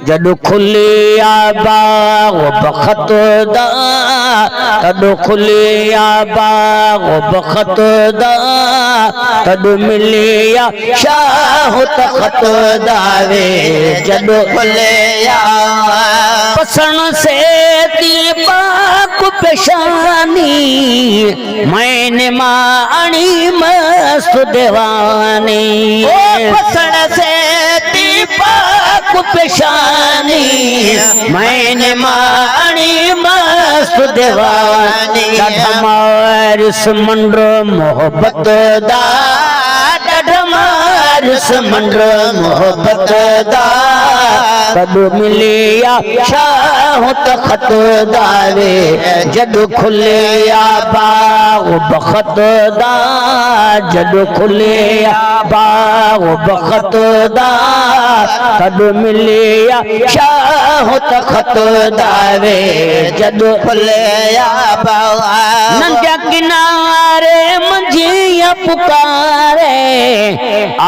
جڏ کليا باغ بخت دا، تڏ کليا باغ بخت دا، تڏ مليا شاهه تخت دا وي. جڏ کليا پسڻ سيتي پاڪ پيشاني، مين ماڻي مست ديواني. پسڻ سيتي پاڪ پيشاني، مين ماڻي مست ديواني. ڏاڍا مارس منڊ محبت دا، ڏاڍا مارس منڊ محبت دا، تڏ مليا شاهه تخت دا وي. جڏ کليا باغ بخت دا، جڏ کليا باغ بخت دا، تڏ مليا شاهه تخت دا وي. جڏ کليا باغ ننڍا ڪناري منجهيء پڪاري،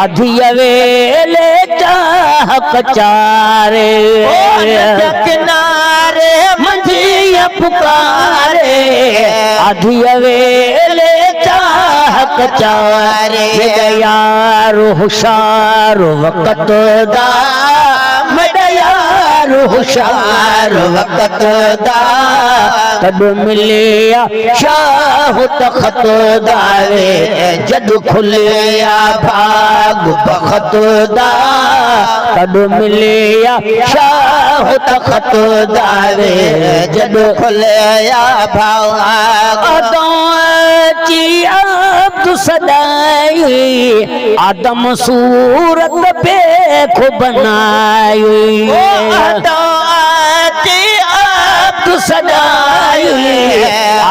آڌيء ويلي چاهه ڪچاري. ننڍا ڪناري منجهيء پڪاري، آڌيء ويلي چاهه ڪچاري. ميڏا يار هوشيار وقت دا، ميڏا يار هوشيار وقت دا، تڏ مليا شاهه تخت دا وي. جڏ کليا ڀاڳ بخت دا، تڏ مليا شاهه تخت دا وي. جڏ کليا ڀاڳ آدم اچي عبد سڏائي، آدم صورت بيک بنائي. آدم اچي عبد سڏائي،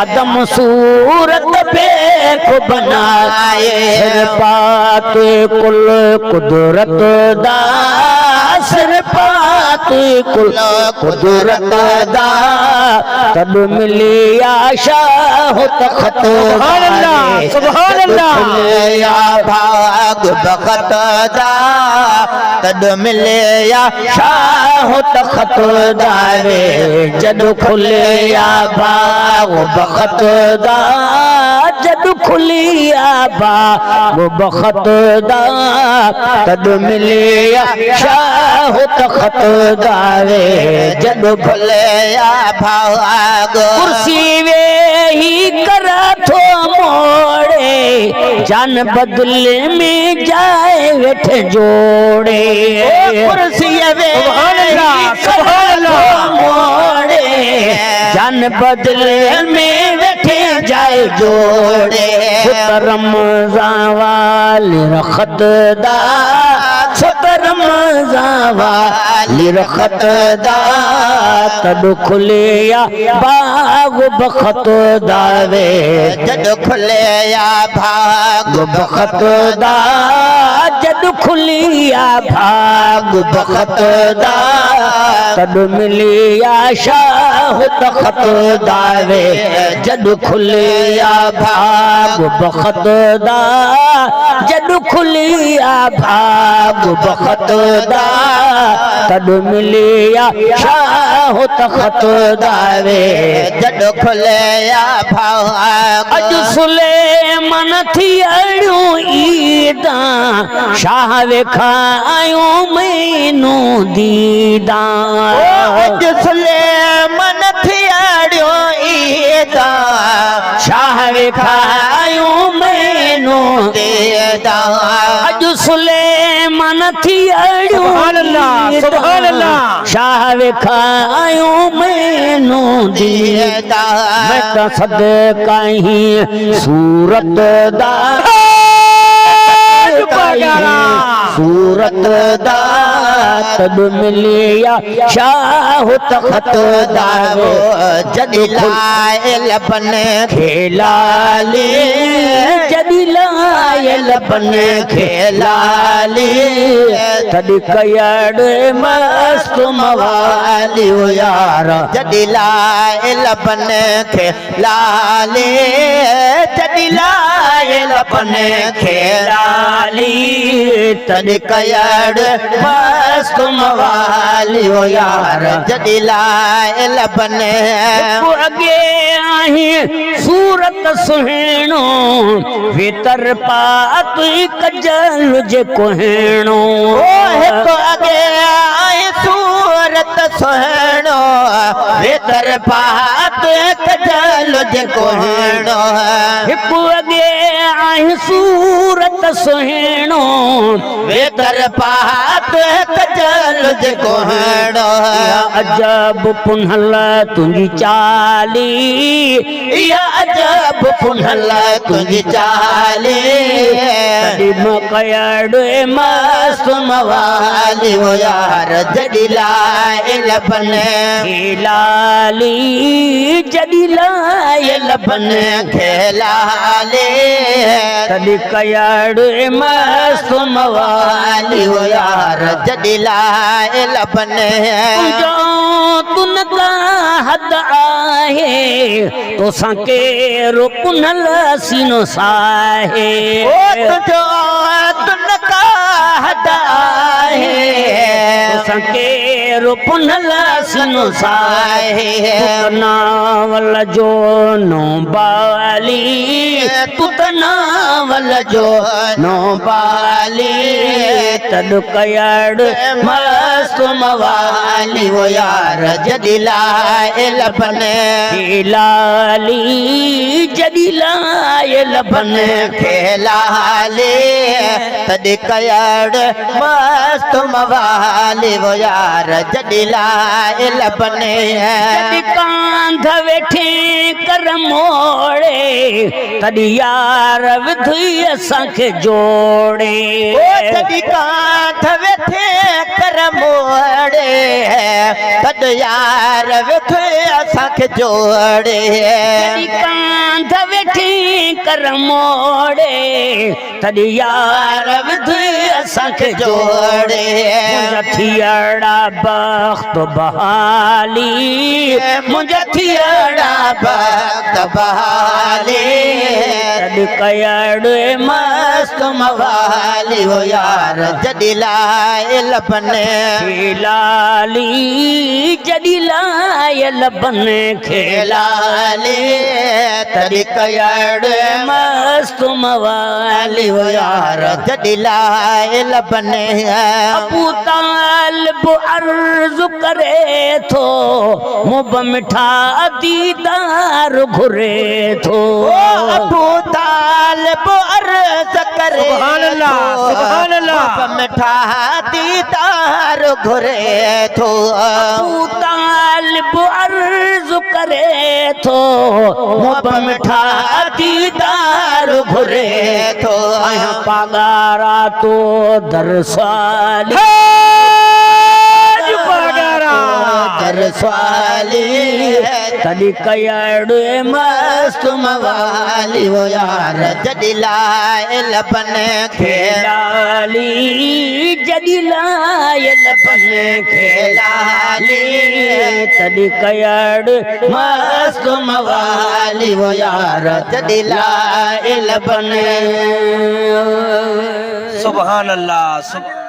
آدم صورت بيک بنائي. سر پاتي ڪل قدرت دا، سر پاتي ڪل قدرت دا، تڏ مليا شاهه تخت سبحان الله، سبحان الله. کليا ڀاڳ بخت دا، تڏ مليا شاهه تخت دا وي. جڏ کليا باغ بخت دا، جڏ کليا باغ بخت دا، تڏ مليا شاهه تخت دا وي. جڏ کليا ڀاڳ ڪرسي ويهي ڪر ٿو موڙي، جان بدلي ۾ جاء ويٺ جوڙي. ڪرسي سبحان الله، ويهي ڪر سبحان ٿو الله. موڙي، جان بدلي ۾ ويٺ جاء جوڙي. ڇت رمضان والي رخت دا، ڇت رمضان والي رخت دا، تڏ کليا باغ بخت دا وي. جڏ کليا باغ بخت دا، جڏ کليا باغ بخت دا، تڏ مليا شاهه تخت دا وي. جڏ کليا باغ بخت دا، جڏ کليا باغ بخت دا، تڏ مليا شاهه تخت دا وي. جڏ کليا باغ اڄ سليمان ٿي اڙيون عيدان، شاهه ويکايون مينون ديدان. اڄ سليمان ٿي اڙيون عيدان، شاهه ويکايون مينون ديدان. اڄ سليمان ٿي اڙيون سبحان الله، سبحان الله. شاهه ويکايون مينون ديدان. میں تاں صدقہ ہی صورت دا، صورت دا، تڏ مليا شاهه تخت دا. جڏ لائل بن کي لالي، جڏ لائل بن کي لالي، تڏ ڪيڙ مست موالي يار. جڏ لائل بن کي لالي، جڏ لائل بن کي لالي، تڏ ڪيڙ مست موالي او يار جڏي لاء لبن. هڪ اڳي آهين صورت سهڻو، ويتر پات ڪجل جيڪو هيڻو. او هڪ اڳي آهين صورت سهڻو، ويتر پات ڪجل جيڪو هيڻو. هڪ اڳي آهين صورت سهڻو، ويتر پات ڪجل جيڪو هيڻو. اها عجب پنهل تنهنجي چالي، اها عجب پنهل تنهنجي چالي. تڏهن به ڪيڙ مست موالي او يار جڏي لاء لبن کي لالي، جڏي لاء لبن کي لالي. تڏهن ڪيڙ مست موالي او يار جڏي لاء لبن. تنهنجو تن ڪا حد آهي، توسان ڪير پنهل سينو ساهي. او تنهنجو تن ڪا حد آهي، توسان ڪير پنهل سينو ساهي. تون ته ناول جو نو بالي، تون ته ناول جو نو بالي. تڏ ڪيڙ مست موالي او يار جڏي لاء لبن کي لالي، جڏي لاء لبن کي لالي. تڏ ڪيڙ مست موالي او يار جڏي لاء لبن. جڏي ڪانڌ ويٺي ڪر موڙي، تڏي يار وڌئي اسان کي جوڙي. او جڏي ڪانڌ ويٺي ڪر موڙي، تڏ يار وڌئي اسان کي جوڙي. جڏي ڪانڌ ويٺي ڪر موڙي، تڏ يار وڌئي اسان کي جوڙي. منهنجا ٿيئڙا بخت بحالي، منهنجا ٿيئڙا بخت بحالي. تڏ ڪيڙ مست موالي او يار جڏي لاء لبن کي لالي، جڏي لاء لبن کي لالي. تڏ ڪيڙ مست موالي او يار جڏي لاء لبن. ابو طالب عرض ڪري ٿو، مون به مٺا ديدار گهري ٿو. ابو طالب عرض ڪري ٿو، مون به مٺا ديدار گهري ٿو. ابو طالب عرض ڪري ٿو، مون به مٺا ديدار گهري ٿو. آهيان پاڳارا تو در سوالي، در سوالي. تڏي ڪيڙ مست موالي او يار جڏي لاء لبن کي لالي، جڏي لاء لبن کي لالي. تڏي ڪيڙ مست موالي او يار جڏي لاء لبن. سبحان الله سبحان.